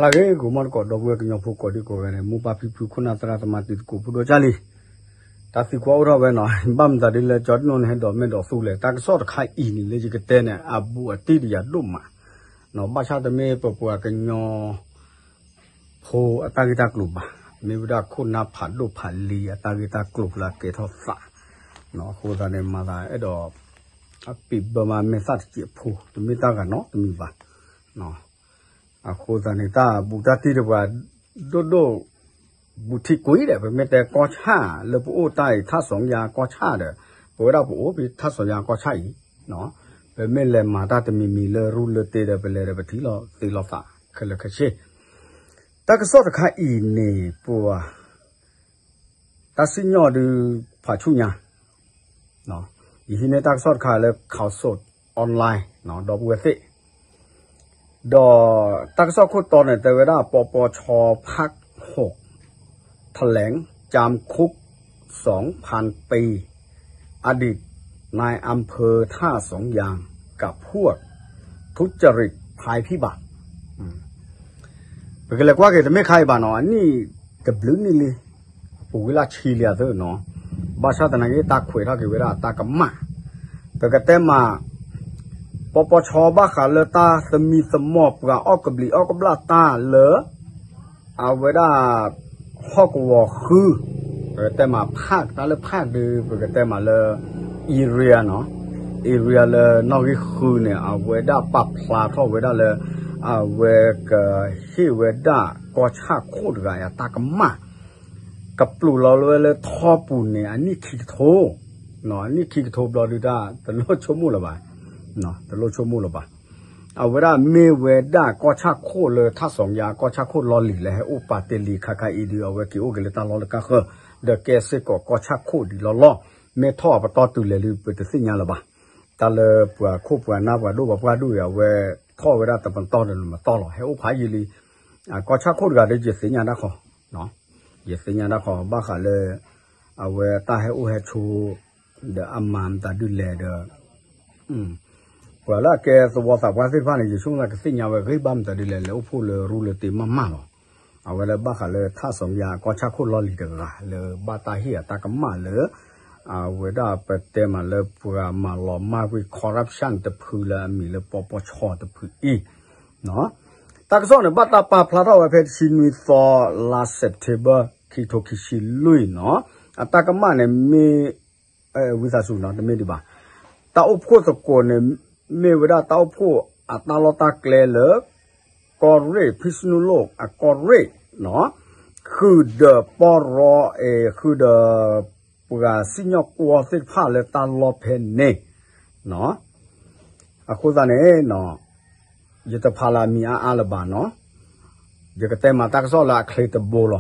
လၢဂ့ၤ ဂီၤမီတကိး ဒီပုၢ်ဝဲၢ်ကညီဖိကိးဒံကိးဂၤန့ၣ် မိၢ်ပၢ်ဖံဖု ခိၣ်နၢ်သရၣ်သမါ တံၤသကိးဖိဒိၣ်ကၢ်လံ, တၢ်သံကွၢ်အိၣ်ထီၣ်ဝဲနီၤ, ဘၣ်မတၤဒ်လဲၣ် ကၠီတနီၤန့ၣ် ဟဲဒိးမဲာ်ဒိးသူလဲၣ်. တၢ်ကစီၣ်တခါအံၤန့ၣ် လၢယကတဲန့ၣ် အဘူးအတံၢ်တယၤဒိၣ်မး, ဘၣ်ဆၣ်တမ့ၢ်ပပှၤကညီဖိအတၢ်ဂ့ၢ်တၢ်ကျိၤဘၣ်, မ့ၢ်ဝဲဒၣ်ခိၣ်နၢ်ဖးဒိၣ်ဖးလံၤအတၢ်ဂ့ၢ်တၢ်ကျိၤလၢအကဲထီၣ်သး, အဃိသတးန့ၣ် မၤသးအဲၣ်ဒိး အပံးဘၢမးမဲာ်သၣ်တစဲးဖိ တမ့ၢ်တၢ်ဂၤနီတမံၤဘၣ်. အဃိသတးန့ၣ် တၢ်ဘူးတၢ်တံၢ်ဒီးပှၤဒိၣ်ဒိၣ် ဘူးထံကွံာ်ဒီး ပမ့ၢ်တဲကီၢ်ဆၣ်လၢပအိၣ်တၢ်အံၤ ထၣ်စီၤယါကီၢ်ဆၣ်ဒီး ပဝဲဒၣ်ပအိၣ်ဖဲထၣ်စီၤယါကီၢ်ဆၣ်အံၤ, ပမ့ၢ်လဲၤမၤတၢ်တမံၤမံၤလၢရူလၢတ့ဒီး ပလဲၤဒီးပထံၣ်လီၤသ့လီၤသးခဲလၢာ်ခဲဆ့. တၢ်ကစီၣ်တခါအံၤန့ၣ် ပှၤ တၢ်စံၣ်ညီၣ်ဒုးဖးဆူညါ, ယဟံးန့ၢ်တၢ်ကစီၣ်တခါလၢ Khaosod Online ဒီပုၢ်ဝဲၢ်သ့ၣ်, ဒီးတၢ်ကစီၣ်ခိၣ်တီန့ၣ် တဲဝဲဒၣ် ปปช ภาคหก แถลงจำคุกสองพันปี อดีตนายอำเภอท่าสองยางกับพวกทุจริตภัยพิบัติ ပကလဲၤကွၢ်က့ၤ တမ့ၢ်ခါအံၤဘၣ်နီၤ, အနံၣ်တဘျုးနံၣ်လံ, ပူၤဝံၤလၢဆံလံအသၢနီၤ, ဘၣ်ဆၣ်သနာ်က့ တၢ်ခွဲးထီၣ်က့ၤဝဲဒၣ်တၢ်ကမၣ်, ပကတဲမး ပပီဆီ ဘၣ်ဃးလၢတၢ်သမံသမိးပှၤအီၣ်ကဘျံးအီၣ်ကဘျၣ်တၢ်လၢ အဝဲဒၣ် ဟီၣ်ကဝီၤဃု, ပကတဲမးဖး တၢ်လၢဖးဒုး ပကတဲမးလၢ area နီၤ, area လၢနီၣ်ဂံၢ်ဃုန့ၣ် အဝဲဒၣ်ပာ်ဖျါထီၣ်ဝဲဒၣ်လၢ အဝဲကဟ့ၣ်ဝဲဒၣ်ကီၢ်ဆၣ်ခိၣ်တဂၤအတၢ်ကမၣ်, ကပျိးလီၤဝဲလၢထီပူၤန့ၣ် အနံၣ်ခံကထိ, အနံၣ်ခံကထိဘျီဒုးတၢ် တလိၣ်ဆိကမိၣ်လၢၤဘၣ်, တလိၣ်ဆိကမိၣ်လၢၤဘၣ်. အဝဲဒၣ်မ့ၢ်ဝဲဒၣ်ကီၢ်ဆၣ်ခိၣ်လၢထၣ်စီၤယါ ကီၢ်ဆၣ်ခိၣ်လီၢ်လံၤလၢဟဲအိၣ်ပာ်တ့ၢ်လံခါခါအံၤဒုး အဝဲက့ၤအိၣ်က့ၤလၢတၢ်လီၢ်လၢကါဃၢၤ, ဒီးကဲစ့ၢ်ကီးကီၢ်ဆၣ်ခိၣ်ဒံးလီၢ်လီၢ်, မ့ၢ်ထီၣ်အပတီၢ်တုၤလဲၣ်ဒုး ပတသ့ၣ်ညါလၢၤဘၣ်. တၢ်လၢပှၤခိၣ်ပှၤနၢ်ပှၤဒိၣ်ပှၤပှၢ်ဒိၣ်အံၤ အဝဲထီၣ်ဝဲဒၣ်တပတီၢ်ဒီးမတီၢ်လီၤ ဟဲအိၣ်ဖးယံာ်လံ, ကီၢ်ဆၣ်ခိၣ်တဂၤဒီးယသ့ၣ်ညါတၢ်ဃီ, ယသ့ၣ်ညါတၢ်ဃီ ဘၣ်ဃးလၢ အဝဲတၢ်ဟဲအိၣ်ဟဲဆိး ဒီးအမၤမတၤဒုးလဲၣ်ဒီး ပှၤလၢအကဲသဝီသးပှၢ်သ့ၣ်တဖၣ်န့ၣ် ယဆိကမိၣ်သးကသ့ၣ်ညါဝဲဂ့ၤ ဘၣ်မတၤဒ်လဲၣ် လဲၤအိၣ်ဖှိၣ်လၢရူလၢတ့မးမးလီၤ. အဝဲလၢဘၣ်ဃးလၢထၣ်စီၤယါကီၢ်ဆၣ်ခိၣ်လီၢ်လံၤတဂၤ လၢဘၣ်တၢ်ဟ့ၣ်အတၢ်ကမၣ်လၢ အဝဲဒၣ်ပတဲမးလၢပှၤမၤလီၤမၢ်ကွံာ် corruption တဖုလၢအမံၤလၢ ပီပီဆီ တဖုအံၤ တၢ်ကစီၣ်န့ၣ် ဘၣ်တၢ်ပာ်ဖျါထီၣ်ဝဲဖဲတဆံနွံသီ လါ September ခံကထိခံဆံလွံၢ်နီၤ, အတၢ်ကမၣ်န့ၣ်မ့ၢ် ဝံသးစူၤနီၤ တမ့ၢ်ဒံးဘၣ်, တၢ်အိၣ်ဖှိၣ်သကိးန့ၣ် မ့ၢ်ဝဲဒၣ်တၢ်အိၣ်ဖှိၣ်အတၢ်လီၢ်တၢ်ကျဲလၢ ကီၢ်ရ့ၣ် ဖံစနူလိၣ် အကီၢ်ရ့ၣ်နီၤ, ဃုာ်ဒီးပီရီ ဃုာ်ဒီး ပှၤစံၣ်ညီၣ်ကွီၢ်သ့ၣ်တဖၣ်လၢတၢ်လီၢ်ဖဲန့ၣ် အဃိသတးန့ၣ် ယတဖးလၢအမံၤအါအါလၢၤဘၣ်နီၤ, ယကတဲမးတၢ်ကစီၣ်လၢအချ့တဘိလီၤ.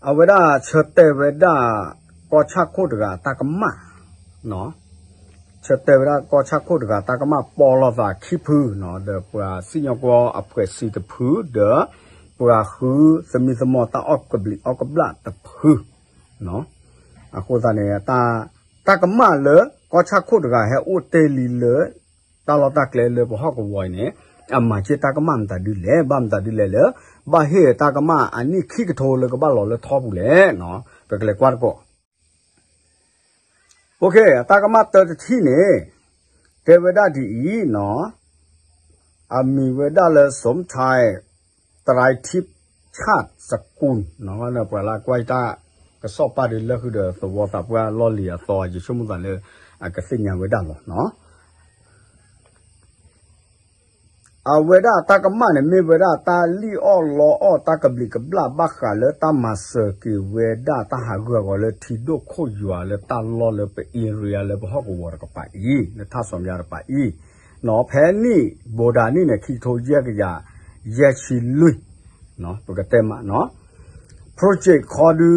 အဝဲဒၣ်ဆၢတဲာ်ဝဲဒၣ် ကီၢ်ဆၣ်ခိၣ်တဂၤအတၢ်ကမၣ်, ဆၢတဲာ်ဝဲဒၣ်ကီၢ်ဆၣ်ခိၣ်တဂၤအတၢ်ကမၣ် ပီၢ်လိာ်သးခံဖုနီၤ, ဒီးပှၤစံၣ်ညီၣ်ကွီၢ်အဖှဲးစံတဖု ဒီးပှၤဃုသမံသမိးတၢ်အီၣ်ကဘျံးအီၣ်ကဘျၣ်တဖု အဃိသတးန့ၣ် တၢ်ကမၣ်လၢ ကီၢ်ဆၣ်ခိၣ်တဂၤဟဲအိၣ်တ့ၢ်လံလၢ တၢ်လီၢ်တၢ်ကျဲလၢပဟီၣ်ကဝီၤအံၤန့ၣ် အမၤက့ၢ်တၢ်ကမၣ်မတၤဒုလဲၣ်, ဘၣ်မတၤဒုလဲၣ်လၢ ဘၣ်ဟ့ၣ်တၢ်ကမၣ်အနံၣ်ခံကထိလၢကဘၣ်လီၤလၢထီပူၤလဲၣ်, ပကလဲၤကွၢ်တကိး အတၢ်ကမၣ်တၢတထံၣ်န့ၣ် တဲဝဲဒၣ်ဒ်အံၤနီၤ, အမံၤဝဲဒၣ်လၢ สมชาย ไตรทิพย์ ชาติสกุล ပှၤလၢကွၢ်တၢ်ကစီၣ်ပာ်ဒုးလၢဃုာ်ဒီးသဝီသးပှၢ်လီၢ်လံၤအသီ ယဆိကမိၣ်သးလၢ အကသ့ၣ်ညါဝဲဒၣ်လီၤနီၤ. အဝဲဒၣ်တၢ်ကမၣ်န့ၣ် မ့ၢ်ဝဲဒၣ်တၢ်လံၣ်အီၣ်လီအီၣ်တၢ်ကဘျံးကဘျၣ် ဘၣ်ဃးလၢတၢ်မၤစၢၤက့ၤဝဲဒၣ်တၢ်ဟးဂူာ်ဟးဂီၤလၢထံဒိၣ်ခိၣ်ယွၤလၢတၢ်လီၢ်လၢပ area လၢပဟီၣ်ကဝီၤတကပၤအံၤ လၢထၣ်စီၤယါတကပၤအံၤ ဖဲနံၣ်ဘိးဒၣ်နံၣ်န့ၣ် ခံကထိယဲၢ်ကယၤယဲၢ်ဆံလွံၢ် ပကတဲမးနီၤ, project ခီဒု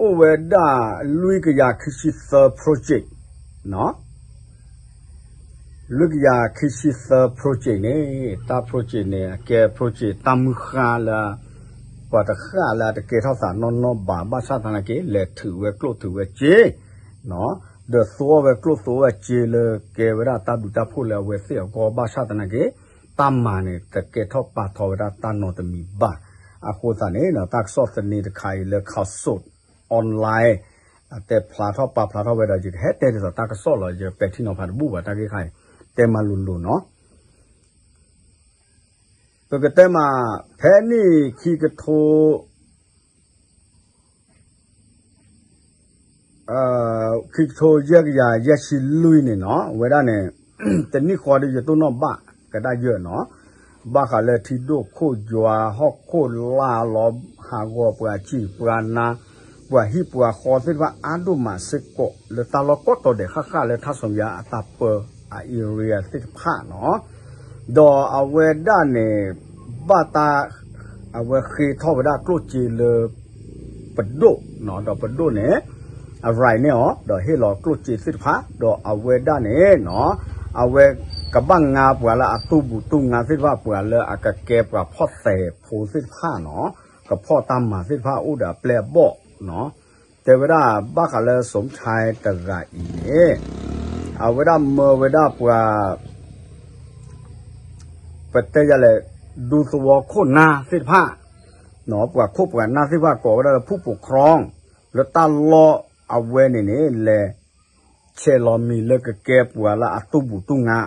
အိၣ်ဝဲဒၣ် လွံၢ်ကယၤခံဆံသၢ project လွံၢ်ကယၤခံဆံသၢ project န့ၣ် တၢ် project န့ၣ် အကဲ project တၢ်မုၢ်ဃၢ်လၢ ပှၤတဃၣ်လၢအတကဲထီၣ်သးနီၢ်နီၢ်ဘၣ် ဘၣ်ဆၣ်သနာ်က့ လဲၤထုးဝဲကျိၣ်ထုးဝဲစ့ ဒီးသူအီၣ်ဝဲကျိၣ်သူအီၣ်ဝဲစ့လၢကဲဝဲဒၣ်တၢ်ဘျုးတၢ်ဖှိၣ်လၢအဝဲသ့ၣ်အဂီၢ် ဘၣ်ဆၣ်သနာ်က့ တၢ်မၤန့ၣ် တကဲထီၣ်ပာ်ထီၣ်ဝဲဒၣ်တၢ်နီတမံၤဘၣ်. အဃိသတးန့ၣ် တၢ်ကစီၣ်သန့တခါအံၤလၢ Khaosod Online တဲဖျါထီၣ်ပာ်ဖျါထီၣ်ဝဲဒီး ယကဟဲတဲဒ်သိးတၢ်ကစီၣ်လီၤ. ယပဲာ်ထံနီၤဖးတဘူၣ်ဘၣ် တၢ်ဂ့ၢ်ခါအံၤ တဲမၤလိၤလိၤနီၤ. ပကတဲမး ဖဲနံၣ်ခံကထိ ခံကထိယဲၢ်ကယၤယဲၢ်ဆံလွံၢ်န့ၣ်နီၤ ဝဲဒၣ်န့ၣ် တနံၣ်ဃီဒီး ယတိၢ်နီၣ်ဘၣ်ကဒါယၢၢ်နီၤ, ဘၣ်ဃးလၢထံဒိၣ်ခိၣ်ယွၤ ဟီၣ်ခိၣ်လာ်လီၤ ဟးဂီၤပှၤစံာ်ပှၤနါ ပှၤဟံၣ်ပှၤဃီသ့ၣ်တဖၣ်အါဒိၣ်မးစ့ၢ်ကီး လၢတၢ်လီၢ်ကိးတီၤဒဲးဃၣ်ဃၣ်လၢထါစီၤယၤအတၢ်ပၢအ area သ့ၣ်တဖၣ်နီၤ, ဒီးအဝဲဒၣ်န့ၣ် ဘၣ်တၢ် အဝဲဃ့ထီၣ်ဝဲဒၣ်ကျိၣ်စ့လၢ ပဒိၣ်နီၤ, ဒီးပဒိၣ်န့ၣ် အရၤန့ၢ်အီၤ ဒီးဟ့ၣ်လီၤကျိၣ်စ့သ့ၣ်တဖၣ် ဒီးအဝဲဒၣ်န့ၣ်နီၤ, အဝဲကဘၣ်ငါပှၤလၢအသူၣ်ဘူးတူၢ်ငါသ့ၣ်တဖၣ် ပှၤလၢအကကဲပှၤဖီၣ်သဲးဖိသ့ၣ်တဖၣ်နီၤ, ကဖီၣ်တၢ်မၤသ့ၣ်တဖၣ်အိၣ်ဒီးအပျဲၢ်အဘီၣ်နီၤ, တဲဝဲဒၣ်ဘၣ်ဃးလၢစီၤထါတဂၤအံၤန့ၣ် အဝဲဒၣ်မၢဝဲဒၣ်ပှၤ ပတဲယၤလဲၣ် ဒူသဝီခိၣ်နၢ်သ့ၣ်တဖၣ်, ပှၤခိၣ်ပှၤနၢ်သ့ၣ်တဖၣ်ကိးဝဲဒၣ်လၢ ဖူၣ်ပိာ်ခရီ လၢတၢ်လီၢ်အဝဲန့ၣ်န့ၣ် လဲၤဆဲးလီၤမံၤလၢကကဲပှၤလၢအသူၣ်ဘူးတူၢ်ငါ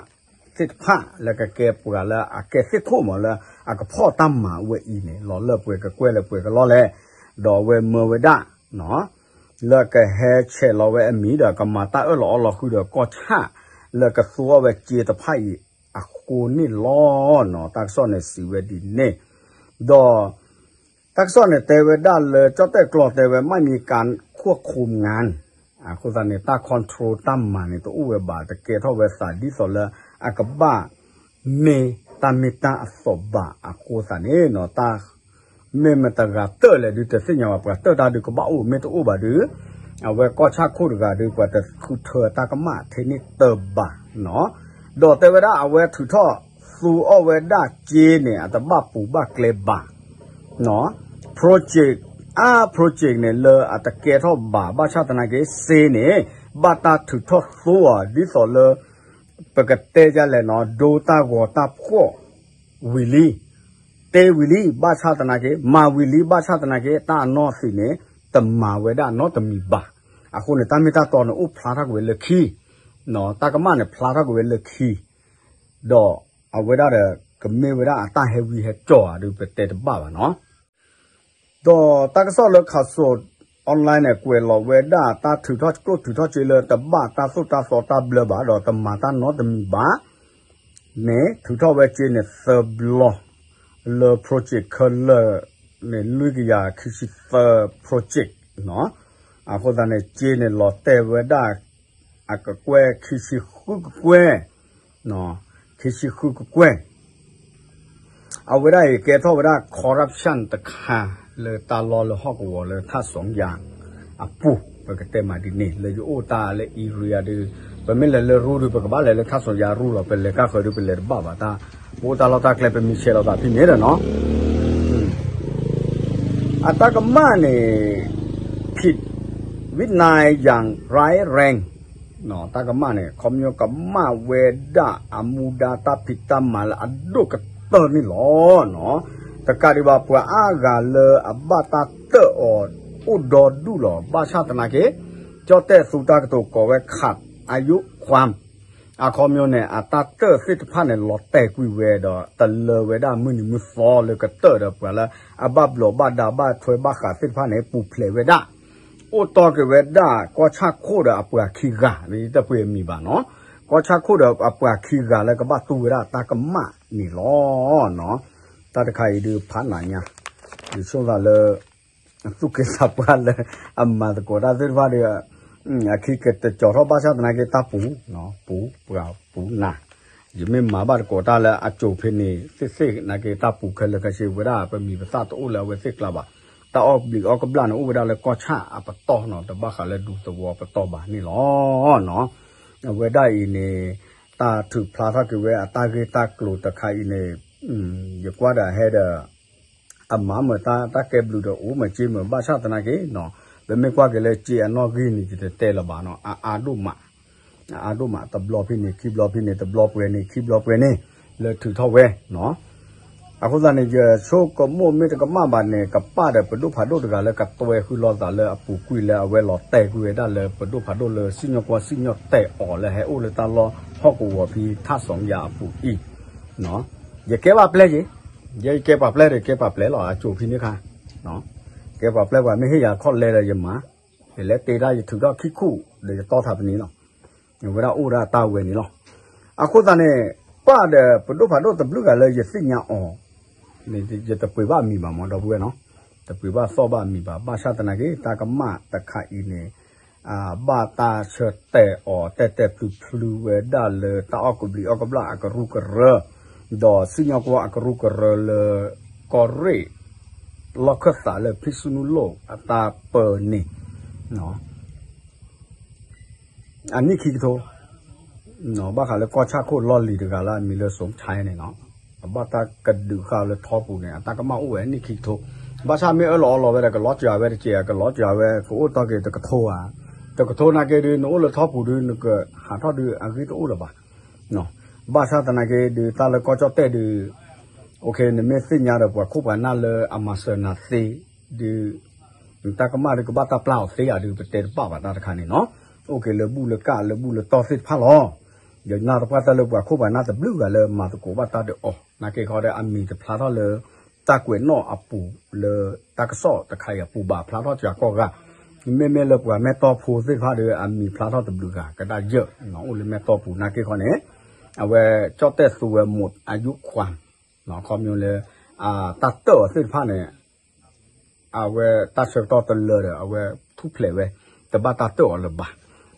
သ့ၣ်တဖၣ် လၢကကဲပှၤလၢအကဲသ့ၣ်ခိၣ်မးလၢအကဖီၣ်တၢ်မၤဝဲအံၤန့ၣ် လီၤလၢပှဲၤကကွဲၢ်လၢပှဲၤကလီၢ်လဲၣ်, ဒီးအဝဲမၢဝဲဒၣ် လၢကဟဲဆဲးလီၤဝဲအမံၤဒီးကမၤတၢ်အၢၣ်လီၤအီလီၤဃုာ်ဒီးကီၢ်ဆၣ် လၢကသူအီၣ်ဝဲစ့တဖၣ်အံၤအဃိန့ၣ်လီၤနီၤ, တၢ်ကစီၣ်န့ၣ်စံးဝဲဒ်န့ၣ်, ဒီး တၢ်ကစီၣ်န့ၣ်တဲဝဲဒၣ်လၢ ကၠီၣ်တဲၣ်ကျီတဲဝဲ မ့ၢ်မံၤကၤခိၣ်ခိၣ်မငၢၣ် အဃိသတးန့ၣ် တၢ် control တၢ်မၤန့ၣ် တအိၣ်ဝဲဘၣ် တကဲထီၣ်ဝဲသးဒ်သိးလၢ အကဘၣ်မ့ၢ်တၢ်မ့ၢ်တၢ်အသိးဘၣ် အဃိသတးန့ၣ်နီၤ တၢ် မ့ၢ်မတဂၤတၢၢ်လဲၣ်ဒုး တသ့ၣ်ညါဘၣ် ပှၤတၢၢ်တၢ်ဒုးကဘၣ်အိၣ် မ့ၢ်တအိၣ်ဘၣ်ဒုး အဝဲကီၢ်ဆၣ်ခိၣ်တဂၤဒုး ပှၤတဃုထၢတၢ်ကမၣ်ထဲန့ၣ်တၢၢ်ဘၣ်နီၤ, ဒီးတဲဝဲဒၣ်အဝဲထုးထီၣ်သူအီၣ်ဝဲဒၣ်စ့န့ၣ် အတဘၣ်ပူၤဘၣ်ကျဲဘၣ် project အါ project န့ၣ် လၢအတကဲထီၣ်ဘၣ် ဘၣ်ဆၣ်သနာ်က့ စ့န့ၣ် ဘၣ်တၢ်ထုးထီၣ်သူအီၤ ဒ်သိးလၢ ပကတဲဒ်လဲၣ်နီၤ ဒိတၢ်ဂီၤတၢ်ဖှီၣ်ဝံၤလံ တ့ဝံၤလံ ဘၣ်ဆၣ်သနာ်က့ မၤဝံၤလံ ဘၣ်ဆၣ်သနာ်က့ တၢ်အနီၢ်သံးန့ၣ် တမၤဝဲဒၣ်နီတမံၤဘၣ်. အဃိန့ၣ် တၢ်မ့ၢ်တၢ်တီန့ၣ် အိၣ်ဖျါထီၣ်က့ၤဝဲလၢခံ တၢ်ကမၣ်န့ၣ် ဖျါထီၣ်က့ၤဝဲလၢခံ ဒီးအဝဲဒၣ်ဒီး ကမ့ၢ်ဝဲဒၣ်အတၢ်ဟဲဝံဟဲကၠီၤဧါဒုး ပတဲတဘၣ်ဘၣ်နီၤ. ဒီးတၢ်ကစီၣ်လၢ Khaosod Online န့ၣ် ကွဲးလီၤဝဲဒၣ် တၢ်ထုးထီၣ်ကျိၣ်ထုးထီၣ်စ့လၢ တဘၣ်တၢ်သိၣ်တၢ်သီတၢ်ဘျၢဘၣ် ဒီးတမၤတၢ်နီတမံၤဘၣ်န့ၣ် ထုးထီၣ်ဝဲစ့န့ၣ် သၢဘျီ လၢ project ခဲလၢာ်န့ၣ် လွံၢ်ကယၤခံဆံသၢ project နီၤ. အဃိသတးန့ၣ် စ့န့ၣ် လီၤတဲာ်ဝဲဒၣ် အကကွဲၢ် ခံဆံဃုကကွဲၢ် ခံဆံဃုကကွဲၢ် အဝဲဒၣ်အံၤကဲထီၣ်ဝဲဒၣ် corruption တခါ လၢတၢ်လီၢ်လၢဟီၣ်ကဝီၤလၢထၣ်စီၤယၤအပူၤ ပကတဲမးဒ်န့ၣ် လၢယအိၣ်တၢ်လၢ area ဒုး ပမ့ၢ်လဲၤလၢရူဒုး ပကဘၣ်လဲၤလၢထၣ်စီၤယၤရူလီၤ ပလဲၤကါဃၢၤဒုး ပလဲၤတဘၣ်ဘၣ်တၢ် ပအိၣ်တၢ်လီၢ်တၢ်ကျဲ ပမံၤဆဲးလီၤသးဖဲန့ၣ်ဒီးနီၤ အတၢ်ကမၣ်န့ၣ် ผิดวินัยอย่างร้ายแรง တၢ်ကမၣ်န့ၣ် ခီပညီကမၣ်ဝဲဒၣ်အမူဒါတၢ်ဖံးတၢ်မၤလၢအဒိၣ်ကတၢၢ်န့ၣ်လီၤ. တကးဒံးဘၣ် ပှၤအါဂၤလၢအဘၣ်တၢ်တၢၢ်အီၤအိၣ်ဒီဒူၣ်လီၤ. ဘၣ်ဆၣ်သနာ်က့ ကၠီၣ်တဲၣ်သူတၢ်ကတိၤကိးဝဲ ขาดอายุความ အခီပညီန့ၣ် အတၢ်တၢၢ်သ့ၣ်တဖၣ်န့ၣ် လီၤတဲာ်ကွံာ်ဝဲဒီး တလၢဝဲဒၣ်မုၢ်နံၤမုၢ်သီလၢကတၢၢ်ဒီးပှၤလၢ အဘၣ်ဘျီးဘၣ်ဒါဘၣ်ထွဲဘၣ်ဃးသ့ၣ်တဖၣ်န့ၣ် ပူၤဖျဲးဝဲဒၣ် အိၣ်တီၢ်က့ၤဝဲဒၣ် ကီၢ်ဆၣ်ခိၣ်ဒီးအပှၤခံဂၤ တပှ့ၤအမံၤဘၣ်နီၤ ကီၢ်ဆၣ်ခိၣ်ဒီးအပှၤခံဂၤလၢကဘၣ်တူၢ်ဝဲဒၣ်တၢ်ကမၣ်န့ၣ်လီၤ. တၢ်တခါအံၤဒုးဖးနးညါ ယဆိကမိၣ်လၢ သူၣ်က့သးပှၢ်လၢအမၤသကိးတၢ်သ့ၣ်တဖၣ်ဒီး အခံကတကၠီၤထီၣ်ဘၣ်ဆၣ်သနာ်က့တၢ်ပူၤ ပူၤပှၤပူၤနၤ ယမ့ၢ်မၤဘၣ်သကိးတၢ်လၢအစိၤဖဲန့ၣ် သ့ၣ်သ့ၣ်နာ်က့တၢ်ပူၤခဲလၢာ်ခဲဆ့ဝဲဒၣ် ပမံၤပသၣ်တအိၣ်လၢအဝဲသ့ၣ်ကျါဘၣ်. တၢ်အီၣ်ဘျံးအီၣ်ကဘျၣ်န့ၣ် အိၣ်ဝဲဒၣ်လၢကီၢ်ဆၣ်အပတီၢ်နီၤ တဘၣ်ဃးလၢဒူသဝီပတီၢ်ဘၣ်န့ၣ်လီၤ. အဝဲဒၣ်အံၤန့ၣ် တၢ်ထုးဖျါထီၣ်က့ၤဝဲအတၢ်ဂ့ၢ်တၢ်ကျိၤတခါအံၤန့ၣ် ယကွၢ်ဒီးဟဲဒီး အမၤမၢတၢ်ကဲဘျုးဒီးအိၣ်မးစ့မး ဘၣ်ဆၣ်သနာ်က့နီၤ ပမ့ၢ်ကွၢ်က့ၤလၢစ့အနီၣ်ဂံၢ်န့ၣ် ယတတဲလၢၤဘၣ်နီၤ အအါဒိၣ်မး အအါဒိၣ်မး တဘျီဖဲန့ၣ် ခံဘျီဖဲန့ၣ် တဘျီပှဲၤန့ၣ် ခံဘျီပှဲၤန့ၣ် လၢထုးထီၣ်ဝဲနီၤ. အဃိသတးန့ၣ် ယဆိကမိၣ်မ့ၢ်တကမၣ်ဘၣ်န့ၣ် ကပၣ်ဒီးပဒိၣ်ဖးဒိၣ်တဂၤလၢကတွဲဃုာ်လိာ်သးလၢအပူၤကွံာ်လၢအဝဲလီၤတဲာ်ကွံာ်ဝဲဒၣ်လၢပဒိၣ်ဖးဒိၣ်လၢစံၣ်ညီၣ်ကွီၢ်စံၣ်ညီၣ်တဲာ်အီၤလၢဟဲအိၣ်လၢတၢ်လီၢ်ဟီၣ်ကဝီၤဖဲထၣ်စီၤယၤအပူၤအံၤ ယကဲပာ်ပျဲက့ၤ, ယကဲပာ်ပျဲဒီး ကဲပာ်ပျဲလီၤ အကၠိဖံန့ၣ်ခါ, ကဲပာ်ပျဲပှၤမ့ၢ်ဟ့ၣ်ယၤခီၣ်လဲဒီးယမၤ, ယလဲၤတ့တၢ်ယထုးထီၣ်ခံခူၣ်ဒီးယတီထးပနံၤလီၤ. ဝဲဒၣ်အိၣ်ဒၣ်တၢ်ဝဲန့ၣ်လီၤ. အဃိသတးန့ၣ် ပၣ်ဒီးပဒိၣ်ဖးဒိၣ်တဘျုးဂၤလၢယသ့ၣ်ညါအီၤ, ယတပှ့ၤဘၣ်အမံၤဘၣ်မၢ် ဒီပုၢ်ဝဲၢ်နီၤ, တပှ့ၤဘၣ်သီၣ်ဘၣ်အမံၤဘၣ်, ဘၣ်ဆၣ်သနာ်က့ တၢ်ကမၣ်တခါအံၤန့ၣ် ဘၣ်တၢ်ဆၢတဲာ်အီၤတဲာ်တဲာ်ဖျုးဖျုးဝဲဒၣ်လၢတၢ်အီၣ်ကဘျံးအီၣ်ကဘျၣ်အကရူၢ်ကရၢ, ဒီးစံၣ်ညီၣ်ကွီၢ်အကရူၢ်ကရၢလၢ ကီၢ်ရ့ၣ် လီၢ်ခၢၣ်သးလၢဖံၣ်ဆူနုၣ်လိၣ်အတၢ်ပၢန့ၣ် အနံၣ်ခံကထိ, ဘၣ်ဃးလၢကီၢ်ဆၣ်ခိၣ်လီၢ်လံၤတဂၤလၢအမံၤလၢစိၤဆါန့ၣ်နီၤ, အဘၣ်တၢ်ကဒုးဃာ်လၢထီပူၤန့ၣ် အတၢ်ကမၣ်အိၣ်ဝဲအနံၣ်ခံကထိ, ဘၣ်ဆၣ်မ့ၢ်အၢၣ်လီၤအီလီၤဝဲဒီး ကလီၤစှၤဝဲတက့ၢ်, ကလီၤစှၤဝဲ ကအိၣ်တီၢ်က့ၤတကထိဧါ, တကထိနာ်က့ဒုး နအိၣ်လၢထီပူၤဒုး နကဟးထီၣ်ဒုးအဂ့ၢ်တအိၣ်လၢၤဘၣ်. ဘၣ်ဆၣ်သနာ်က့ဒုး တၢ်လၢကီၢ်ကၠီၣ်တဲၣ်ဒုး နမ့ၢ်သ့ၣ်ညါဒီးပှၤခိၣ်ပှၤနၢ်လၢအမၤစၢၤနၤသ့ဒုး နတၢ်ကမၣ်ဒုးကဘၣ်တၢ်ပျၢ်အီၤသ့ဧါဒုး ပတဲတဘၣ်ဘၣ်တၢ်တခါန့ၣ်နီၤ, အိၣ်က့ၤလၢဘူၣ်လၢကၣ်လၢဘူၣ်လၢတီၢ်သ့ၣ်တဖၣ်လီၤ. ယနာ်သပှၢ်တၢၢ်လၢပှၤခိၣ်ပှၤနၢ်တဘျုးဂၤလၢမၤသကိးဘၣ်တၢ်ဒီးအီၤ နာ်က့ခီဒီးအမံၤတဖျါထီၣ်လၢ တၢ်ကွဲးနီၣ်အပူၤလၢတၢ်ကစီၣ်တခါအံၤအပူၤဘၣ်ဖျါထီၣ်စှၤကိးဂၤ, မ့မ့ၢ်လၢပှၤမဲၢ်တီၢ်ဖိသ့ၣ်တဖၣ်ဒီး အမံၤဖျါထီၣ်တဘျုးဂၤ ကဒၣ်ယၢၢ် အိၣ်လၢမဲၢ်တီၢ်ပူၤနာ်က့ခီန့ၣ်, အဝဲကၠီၣ်တဲၣ်သူဝဲမ့ၢ်အယုခွါ ခီမ့ၢ်လၢ တၢ်တၢၣ်အီၤသ့ၣ်တဖၣ်န့ၣ် အဝဲတၢ်ဆၢကတီၢ်တလၢဒီး အဝဲထူၣ်ဖျဲးဝဲ တဘၣ်တၢ်တၢၣ်အီၤလၢၤဘၣ်.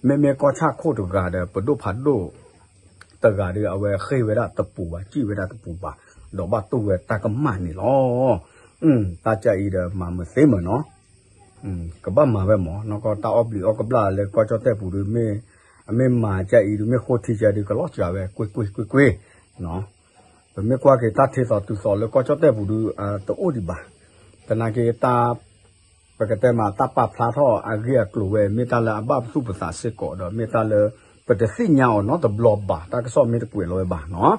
မ့မ့ၢ်ကီၢ်ဆၣ်ခိၣ်တဂၤဒီး ပဒိၣ်ဖးဒိၣ်တဂၤဒီး အဝဲဃ့ၢ်ဝဲဒၣ်တပူၤဘၣ် စံၣ်ဝဲဒၣ်တပူၤဘၣ်, ဒီးဘၣ်တူၢ်ဝဲတၢ်ကမၣ်န့ၣ်လီၤ. တၢ်ကၢအံၤဒီးမၤမုာ်သ့မုာ်နီၤ, ကဘၣ်မၤဝဲမၢ် နီၢ်ကီၢ်တၢ်အီၣ်ဘျံးအီၣ်ကဘျၣ်လၢ ကီၢ်ကၠီၣ်တဲၣ်ပူၤဒုး မ့ၢ် အမ့ၢ်မၤကၢအံၤဒုး မ့ၢ်ဃိထံကၢဒုး ကလီၤစှၤဝဲ ကွ့ၢ်ကွ့ၢ်ကွ့ၢ်ကွ့ၢ် ပမ့ၢ်ကွၢ်က့ၤတၢ်ထ့သိးတုၤသိးလၢကီၢ်ကၠီၣ်တဲၣ်ပူၤဒုး တအိၣ်ဒံးဘၣ်. သနာ်က့တၢ် ပကတဲမး တၢ်ပာ်ဖျါထီၣ်အဂ့ၢ်အကျိၤဝဲ မ့ၢ်တၢ်လၢအဘၣ်ပသူၣ်ပသးစ့ၢ်ကီးဒီး မ့ၢ်တၢ်လၢ ပတသ့ၣ်ညါအီၤနီတဘျီဘၣ် တၢ်ကစီၣ်မ့ၢ်တကွဲးလီၤဝဲဘၣ်နီၤ.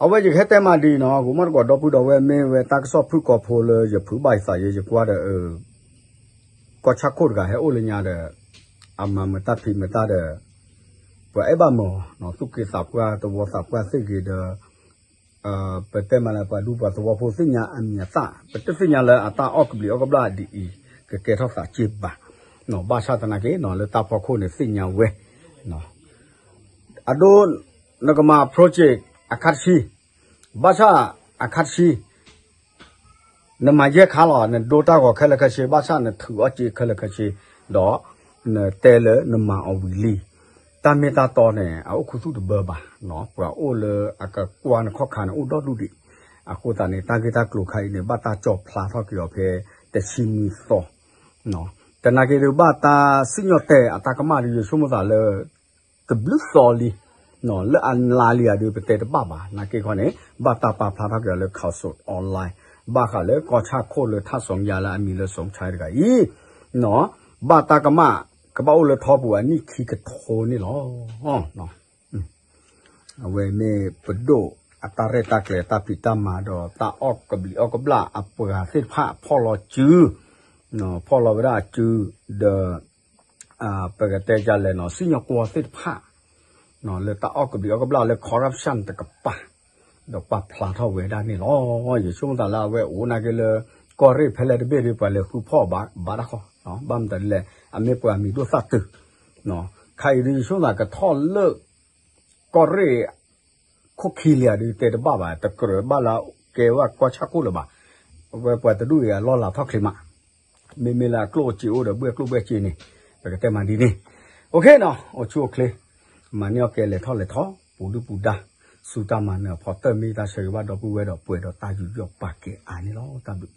အဝဲယကဟဲတဲမးဒ်အံၤနီၤ ကိးမီၢ်တကိးဒီပုၢ်ဒီဝဲၢ် မ့ၢ်ဝဲတၢ်ကစီၣ်ဖုၣ်ကိာ်ဖိလၢယဖုးဘၣ်ယသးယဲ ယကွၢ်ဒီး ကီၢ်ဆၣ်ခိၣ်တဂၤဟဲအိၣ်လၢညါဒီး အမၤမုာ်တၢ်ဖံးမုာ်တၢ်ဒီး ပှၤအဲၣ်ဘၣ်မၢ်နီၤ သူၣ်က့သးပှၢ်သဝီသးပှၢ်သ့ၣ်ဂ့ၤဒီး ပတဲမးလၢပှၤဒူပှၤသဝီဖိသ့ၣ်ညါအမံၤအသၣ် ပတသ့ၣ်ညါလၢအတၢ်အီၣ်ကဘျံးအီၣ်ကဘျၣ်ဒ်အံၤ ကကဲထီၣ်သးက့ဘၣ်. ဘၣ်ဆၣ်သနာ်က့နီၤ လၢတၢ်ဖီခိၣ်န့ၣ်သ့ၣ်ညါဝဲ အဒိ နကမၤ project အခါတဆံ, ဘၣ်ဆၣ်အခါတဆံ နမၤယဲၢ်ခါလီၤ နဒိတၢ်ဂီၤခဲလၢာ်ခဲဆ့ ဘၣ်ဆၣ်နထုးအီၣ်စ့ခဲလၢာ်ခဲဆ့ ဒီး နတဲလၢနမၤအီၤဝံၤလံ. တၢ်မ့ၢ်တၢ်တီန့ၣ် အအိၣ်ခူသူၣ်တဘၢဘၣ်, ပှၤအိၣ်လၢအကကွၢ်နခီၣ်ခါန့ၣ် အိၣ်ဒီဒူၣ်ဒံး. အဃိသတးန့ၣ် တၢ်ဂ့ၢ်တၢ်ကျိၤခါအံၤန့ၣ် ဘၣ်တၢ်ကၠီၣ်ဖျါထီၣ်က့ၤအီၤဖဲ တဆံနွံသီ သနာ်က့ဒုး ဘၣ်တၢ်စံၣ်ညီၣ်တဲာ်အတၢ်ကမၣ်ဒုး ယဆိကမိၣ်သးလၢ တဘျုးသီလံ, လၢအလါလံဧါဒုး ပတဲတဘၣ်ဘၣ်. နာ်က့ခီန့ၣ် ဘၣ်တၢ်ပာ်ဖျါထီၣ်က့ၤအီၤလၢ Khaosod Online ဘၣ်ဃးလၢကီၢ်ဆၣ်ခိၣ်လၢထၣ်စီၤယါလၢအမံၤလၢ စိၤဆါတဂၤအံၤ ဘၣ်တၢ်ကမၣ် ကဘၣ်အိၣ်လၢထီပူၤအနံၣ်ခံကထိန့ၣ်လီၤ. အဝဲမ့ၢ်ပဒိၣ်အတၢ်ရဲၣ်တၢ်ကျဲၤတၢ်ဖံးတၢ်မၤဒီး တၢ်အီၣ်ကဘျံးအီၣ်ကဘျၣ်အပှၤသ့ၣ်တဖၣ်အဖီၣ်လီၤစု ဖီၣ်လီၤဝဲဒၣ်အစု ဒီး ပကတဲဒ်လဲၣ်နီၤ စံၣ်ညီၣ်ကွီၢ်သ့ၣ်တဖၣ် လၢတၢ်အီၣ်ကဘျံးအီၣ်ကဘျၣ်လၢ corruption တကပၤ ဒီးပာ်ဖျါထီၣ်ဝဲဒၣ်န့ၣ်လီၤ. ယဆိကမိၣ်သးလၢအဝဲအိၣ်နာ်က့လၢ ကီၢ်ရ့ၣ်ဖဲလဲၣ်တဘ့ၣ်ဒီး ပှၤလဲၤဃုဖီၣ်ဘၣ်တခီ, ဘၣ်မတၤဒ်လဲၣ် အမ့ၢ်ပှၤမံၤဒိၣ်သၣ်တုၤ ခါအံၤဒုး ယဆိကမိၣ်သးကထီၣ်လၢ ကီၢ်ရ့ၣ် ခိၣ်ခံလံဧါဒုး တဲတဘၣ်ဘၣ် တကြၢးဘၣ်လၢကဲဝဲကီၢ်ဆၣ်ခိၣ်လၢၤဘၣ်. အဝဲပှၤတဒူၣ်အံၤအလီၢ်လၤထီၣ်ချ့မး, မ့မ့ၢ်လၢအကျိၣ်အစ့အိၣ်ဒီး ဘှဲၣ်ကျိၣ်ဘှဲၣ်စ့န့ၣ် ပကတဲမးဒ်န့ၣ် အိၣ်ခ့နီၤ အိၣ်ဆူၣ်အိၣ်ချ့ မၤန့ၢ်အီၣ်ကဲလဲၤထီၣ်လဲၤထီ ပူၤဒုၣ်ပူၤဒါ ဆူတၢ်မၤနၢၤအဖီတၢၢ် မ့ၢ်တၢ်ဆၢဂ့ၤဘၣ်ဒီပုၢ်ဝဲၢ်ဒီးပှဲၤဒီးတၢ်ယူးယီၣ်ပာ်ကဲအါန့ၣ်လီၤ. တၢ်ဘျုး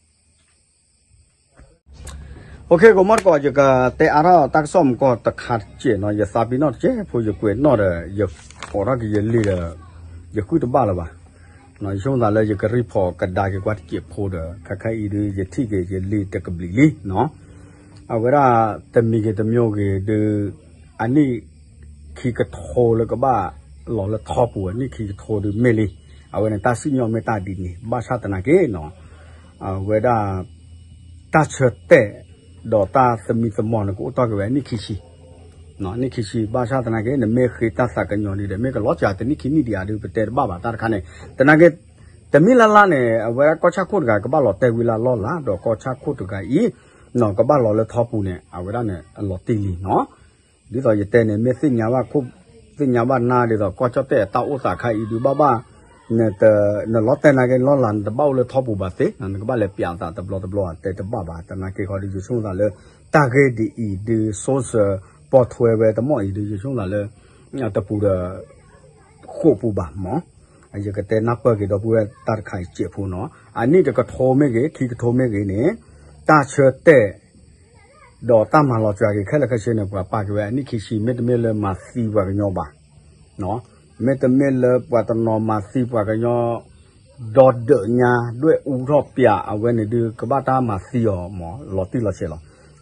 အိၣ်ခ့ ကိးမီၢ်တကိး ယကတဲအါထီၣ်တၢ်ကစီၣ်မူကီၢ်တခါတစဲးနီၤ ယသးပ့ၤနီၣ်တစဲးဖိ ယကွဲးနီၣ်ဒီး ယအိးထီၣ်က့ၤယလံာ်ဒီး ယဃုတဘၣ်လၢၤဘၣ်. ယဆိကမိၣ်သးလၢယက report ကဒါက့ၤကွၢ်တစဲးဖိဒီး ခဲခါအံၤဒုး ယထံၣ်က့ၤယလံာ်တကဘျံးလံနီၤ. အဝဲဒၣ်တမံၤဂ့ၤတမံၤဂ့ၤဒုး အနံၣ်ခံကထိလၢကဘၣ်လီၤလၢထီပူၤ အနံၣ်ခံကထိဒုးမ့ၢ်လံ အဝဲန့ၣ်တၢ်စံၣ်ညီၣ်မ့ၢ်တၢ်ဒ်န့ၣ် ဘၣ်ဆၣ်သနာ်က့နီၤ အဝဲဒၣ် တၢ်ဆၢတဲာ် ဒီးတၢ်သမံသမိးန့ၣ် ကအိၣ်တ့ၢ်က့ၤဝဲအနံၣ်ခံဆံ အနံၣ်ခံဆံ ဘၣ်ဆၣ်သနာ်က့ နမ့ၢ်ဃ့တၢ်သးကညီၤန့ၣ်ဒီး မ့ၢ်ကလီၤစှၤတနံၣ်ခံနံၣ်ဒံးဧါဒီး ပတဲတဘၣ်ဘၣ်တၢ်တခါန့ၣ် သနာ်က့ တမ့ၢ်လၢ်လၢ်န့ၣ် အဝဲဒၣ်ကီၢ်ဆၣ်ခိၣ်တဂၤ ကဘၣ်လီၤတဲာ်ဝံၤလၢလီၢ်လၤ ဒီးကီၢ်ဆၣ်ခိၣ်တဂၤအံၤ ကဘၣ်လီၤလၢထီပူၤန့ၣ် အဝဲဒၣ်န့ၣ် အလီၤတံၢ်လံနီၤ ဒ်သိးယတဲန့ၣ် မ့ၢ်သ့ၣ်ညါဘၣ်ခိၣ် သ့ၣ်ညါဘၣ်နၢ်ဒ်သိး ကီၢ်ကၠီၣ်တဲၣ်အတၢ်အိၣ်သးခါအံၤဒုးဘၣ်ဘၣ် နလီၤတဲာ်နာ်က့ လီၢ်လၤနတဘၣ်အိၣ်လၢထီပူၤဘၣ်သ့ နကဘၣ်လဲၤပျးသးတဘျီတဘျီ တဲတဘၣ်ဘၣ် သနာ်က့ဃီဒီး ယဆိကမိၣ်သးလၢ တၢ်ဂ့ၢ်ဒ်အံၤဒုး စိစၢၤ ပိာ်ထွဲဝဲတမီၢ်အံၤဒုး ယဆိကမိၣ်သးလၢ တပူၤဒီး ဃိာ်ပူၤဘၣ်မး ယကတဲနၢ်ပၢၢ်က့ၤဒီပုၢ်ဝဲၢ်တၢ်တခါအံၤစဲးဖိနီၤ အနံၣ်တကထိမ့ၢ်ဂ့ၤ ခံကထိမ့ၢ်ဂ့ၤန့ၣ် တၢ်ဆၢတဲာ် ဒီးတၢ်မၤလီၤစှၤက့ၤခဲလၢာ်ခဲဆ့န့ၣ် ပှၤပာ်က့ၤဝဲအနံၣ်ခံဆံ မ့တမ့ၢ်လၢမၤသံပှၤကညီဘၣ် မ့တမ့ၢ်လၢပှၤတနီၤမၤသံပှၤကညီ ဒီးဒၢးညါ ဒွဲၣ်အူထီၣ်ပၠးအဝဲန့ၣ်ဒုး ကဘၣ်တၢ်မၤသံအီၤမး လီၤတံၢ်လီၤဆဲးလီၤ.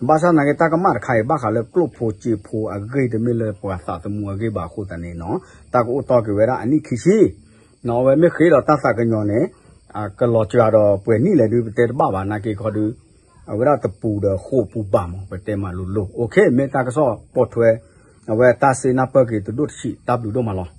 ဘၣ်ဆၣ်သနာ်က့ တၢ်ကမၣ်တခါအံၤ ဘၣ်ဃးလၢကျိၣ်ဖိစ့ဖိအဂ့ၢ်တမ့ၢ်လၢပှၤသးသမူအဂ့ၢ်ဘၣ်အဃိသတးန့ၣ်နီၤ တၢ်ကအိၣ်တ့ၢ်က့ၤဝဲဒၣ်အနံၣ်ခံဆံ နီၤ အဝဲမ့ၢ်ဃ့ဒီးတၢ်သးကညီၤန့ၣ် ကလီၤစှၤဒီးပှဲၤနံၣ်လဲၣ်ဒုး ပတဲတဘၣ်ဘၣ် နာ်က့ခီဒုး အဝဲဒၣ်တပူၤဒီးဃိာ်ပူၤဘၣ်မး ပတဲမးလိၤလိၤ OK မ့ၢ်တၢ်ကစီၣ်ပိာ်ထွဲ အဝဲတၢ်စ့နၢ်ပၢၢ်က့ၤတဒိၣ်တဆံး တၢ်ဘျုးဒိၣ်မးလီၤ.